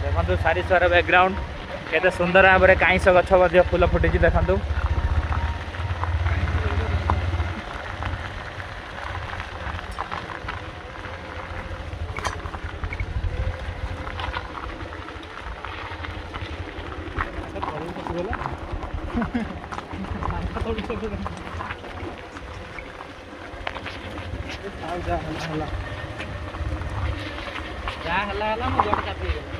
ଦେଖନ୍ତୁ ସାରିସୁଆର ବ୍ୟାକଗ୍ରାଉଣ୍ଡ କେତେ ସୁନ୍ଦର ଭାବରେ କାଇଁସ ଗଛ ମଧ୍ୟ ଫୁଲ ଫୁଟିଛି ଦେଖନ୍ତୁ। ଯାହା ହେଲା ହେଲା, ମୋ ଗୋଡ଼ ଚାପି ହେଇଗଲା।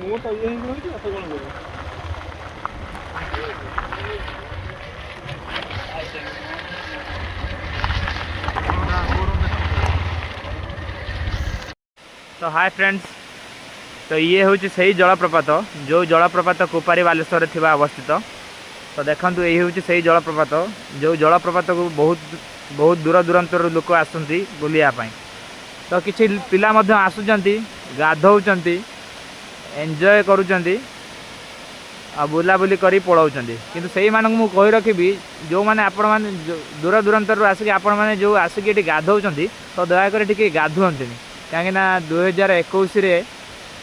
ମୁଁ ତ ଇଏ ହେଇକି ରହିଛି, ଅତ କ'ଣ କରିବ? ତ ହାଏ ଫ୍ରେଣ୍ଡସ୍, ତ ଇଏ ହେଉଛି ସେଇ ଜଳପ୍ରପାତ, ଯେଉଁ ଜଳପ୍ରପାତ କୁପାରୀ ବାଲେଶ୍ୱରରେ ଥିବା ଅବସ୍ଥିତ। ତ ଦେଖନ୍ତୁ, ଏଇ ହେଉଛି ସେଇ ଜଳପ୍ରପାତ, ଯେଉଁ ଜଳପ୍ରପାତକୁ ବହୁତ ବହୁତ ଦୂର ଦୂରାନ୍ତରରୁ ଲୋକ ଆସନ୍ତି ବୁଲିବା ପାଇଁ। ତ କିଛି ପିଲା ମଧ୍ୟ ଆସୁଛନ୍ତି, ଗାଧଉଛନ୍ତି, ଏନ୍ଜୟ କରୁଛନ୍ତି ଆଉ ବୁଲାବୁଲି କରି ପଳାଉଛନ୍ତି। କିନ୍ତୁ ସେଇମାନଙ୍କୁ ମୁଁ କହି ରଖିବି, ଯେଉଁମାନେ ଆପଣମାନେ ଦୂର ଦୂରାନ୍ତରରୁ ଆସିକି ଆପଣମାନେ ଯେଉଁ ଆସିକି ଏଠି ଗାଧଉଛନ୍ତି, ତ ଦୟାକରି ଟିକେ ଗାଧୁଅନ୍ତିନି। କାହିଁକିନା 2021ରେ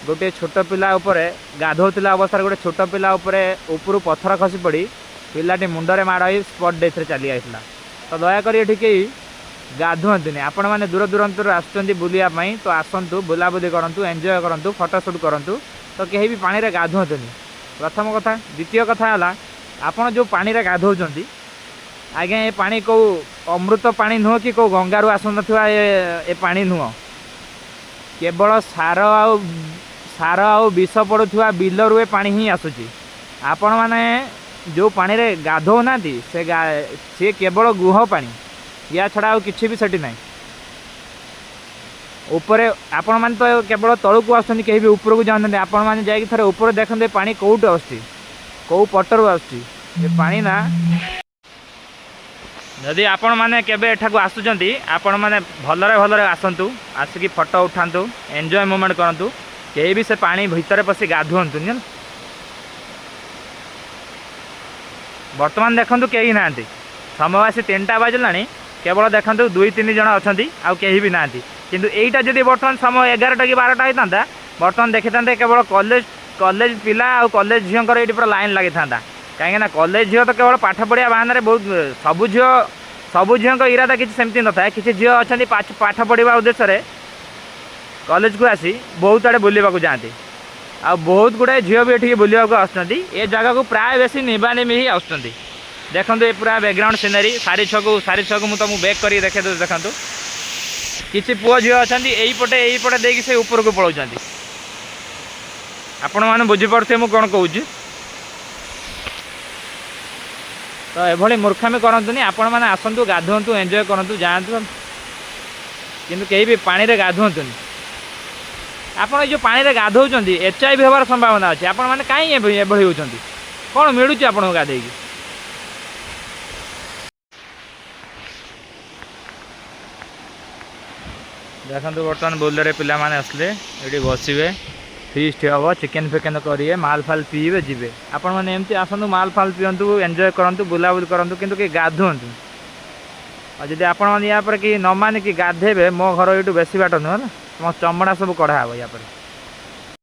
ଗୋଟିଏ ଛୋଟ ପିଲା ଉପରେ, ଗାଧଉଥିଲା ଅବସ୍ଥାରେ ଗୋଟେ ଛୋଟ ପିଲା ଉପରେ ଉପରୁ ପଥର ଖସି ପଡ଼ି ପିଲାଟି ମୁଣ୍ଡରେ ମାଡ଼ ହେଇ ସ୍ପଟ୍ ଡେଥ୍ରେ ଚାଲି ଯାଇଥିଲା। ତ ଦୟାକରି ଏଠି କେହି ଗାଧୁଅନ୍ତିନି। ଆପଣମାନେ ଦୂର ଦୂରାନ୍ତରୁ ଆସୁଛନ୍ତି ବୁଲିବା ପାଇଁ, ତ ଆସନ୍ତୁ, ବୁଲାବୁଲି କରନ୍ତୁ, ଏନ୍ଜୟ କରନ୍ତୁ, ଫଟୋ ସୁଟ୍ କରନ୍ତୁ। ତ କେହି ବି ପାଣିରେ ଗାଧୁଅନ୍ତିନି, ପ୍ରଥମ କଥା। ଦ୍ୱିତୀୟ କଥା ହେଲା, ଆପଣ ଯେଉଁ ପାଣିରେ ଗାଧଉଛନ୍ତି ଆଜ୍ଞା, ଏ ପାଣି କେଉଁ ଅମୃତ ପାଣି ନୁହଁ କି କେଉଁ ଗଙ୍ଗାରୁ ଆସୁନଥିବା ଏ ପାଣି ନୁହଁ। କେବଳ ସାର ଆଉ ବିଷ ପଡ଼ୁଥିବା ବିଲରୁ ଏ ପାଣି ହିଁ ଆସୁଛି। ଆପଣମାନେ ଯେଉଁ ପାଣିରେ ଗାଧଉନାହାନ୍ତି, ସିଏ କେବଳ ଗୁହ ପାଣି, ୟା ଛଡ଼ା ଆଉ କିଛି ବି ସେଠି ନାହିଁ। ଉପରେ ଆପଣମାନେ ତ କେବଳ ତଳକୁ ଆସୁଛନ୍ତି, କେହି ବି ଉପରକୁ ଯାଉନାହାନ୍ତି। ଆପଣମାନେ ଯାଇକି ଥରେ ଉପରେ ଦେଖନ୍ତୁ, ଏ ପାଣି କେଉଁଠୁ ଆସୁଛି, କେଉଁ ପଟରୁ ଆସୁଛି ଏ ପାଣି ନା। ଯଦି ଆପଣମାନେ କେବେ ଏଠାକୁ ଆସୁଛନ୍ତି, ଆପଣମାନେ ଭଲରେ ଭଲରେ ଆସନ୍ତୁ, ଆସିକି ଫଟୋ ଉଠାନ୍ତୁ, ଏନ୍ଜୟ ମୁମେଣ୍ଟ କରନ୍ତୁ। କେହି ବି ସେ ପାଣି ଭିତରେ ପଶି ଗାଧୁଅନ୍ତୁନି, ହେଲା? ବର୍ତ୍ତମାନ ଦେଖନ୍ତୁ, କେହି ନାହାନ୍ତି। ସମୟ ଆସି 3ଟା ବାଜିଲାଣି, କେବଳ ଦେଖନ୍ତୁ ଦୁଇ ତିନି ଜଣ ଅଛନ୍ତି, ଆଉ କେହି ବି ନାହାନ୍ତି। କିନ୍ତୁ ଏଇଟା ଯଦି ବର୍ତ୍ତମାନ ସମୟ 11ଟା କି 12ଟା ହେଇଥାନ୍ତା, ବର୍ତ୍ତମାନ ଦେଖିଥାନ୍ତେ କେବଳ କଲେଜ ପିଲା ଆଉ କଲେଜ ଝିଅଙ୍କର ଏଇଠି ପୁରା ଲାଇନ୍ ଲାଗିଥାନ୍ତା। କାହିଁକିନା କଲେଜ ଝିଅ ତ କେବଳ ପାଠ ପଢ଼ିବା ବାହାନାରେ ବହୁତ, ସବୁ ଝିଅଙ୍କ ଇରାଦା କିଛି ସେମିତି ନଥାଏ। କିଛି ଝିଅ ଅଛନ୍ତି, ପାଠ ପଢ଼ିବା ଉଦ୍ଦେଶ୍ୟରେ କଲେଜକୁ ଆସି ବହୁତ ଆଡ଼େ ବୁଲିବାକୁ ଯାଆନ୍ତି। ଆଉ ବହୁତ ଗୁଡ଼ାଏ ଝିଅ ବି ଏଠିକି ବୁଲିବାକୁ ଆସୁଛନ୍ତି। ଏ ଜାଗାକୁ ପ୍ରାୟ ବେଶୀ ନିବାନିବି ହିଁ ଆସୁଛନ୍ତି। ଦେଖନ୍ତୁ, ଏ ପୁରା ବ୍ୟାକଗ୍ରାଉଣ୍ଡ ସିନେରୀ ସାରି ଛଅକୁ ମୁଁ ତୁମକୁ ବ୍ୟାକ୍ କରିକି ଦେଖେଇ ଦେଉଛି। ଦେଖନ୍ତୁ, କିଛି ପୁଅ ଝିଅ ଅଛନ୍ତି, ଏଇପଟେ ଏଇପଟେ ଦେଇକି ସେ ଉପରକୁ ପଳାଉଛନ୍ତି। ଆପଣମାନେ ବୁଝିପାରୁଥିବେ ମୁଁ କ'ଣ କହୁଛି। ତ ଏଭଳି ମୂର୍ଖାମି କରନ୍ତୁନି। ଆପଣମାନେ ଆସନ୍ତୁ, ଗାଧୁଅନ୍ତୁ, ଏନ୍ଜୟ କରନ୍ତୁ, ଯାଆନ୍ତୁ, କିନ୍ତୁ କେହି ବି ପାଣିରେ ଗାଧୁଅନ୍ତୁନି। ଆପଣ ଏଇ ଯେଉଁ ପାଣିରେ ଗାଧଉଛନ୍ତି, HIV ହେବାର ସମ୍ଭାବନା ଅଛି। ଆପଣମାନେ କାହିଁ ଏଭଳି ହେଉଛନ୍ତି? କ'ଣ ମିଳୁଛି ଆପଣଙ୍କୁ ଗାଧେଇକି? ଦେଖନ୍ତୁ, ବର୍ତ୍ତମାନ ବୋଲେରୋରେ ପିଲାମାନେ ଆସିଲେ, ଏଠି ବସିବେ, ଫିଷ୍ଟ ହେବ, ଚିକେନ୍ ଫିକେନ୍ କରିବେ, ମାଲ ଫାଲ ପିଇବେ, ଯିବେ। ଆପଣମାନେ ଏମିତି ଆସନ୍ତୁ, ମାଲ ଫାଲ ପିଅନ୍ତୁ, ଏନ୍ଜୟ କରନ୍ତୁ, ବୁଲାବୁଲି କରନ୍ତୁ, କିନ୍ତୁ କେହି ଗାଧୁଅନ୍ତୁ। ଆଉ ଯଦି ଆପଣମାନେ ୟା ପରେ କେହି ନ ମାନିକି ଗାଧେଇବେ, ମୋ ଘର ଏଇଠୁ ବେଶୀ ବାଟ ନୁହଁ ନା, ମୋ ଚମଡ଼ା ସବୁ କଢ଼ା ହେବ ୟା ପରେ।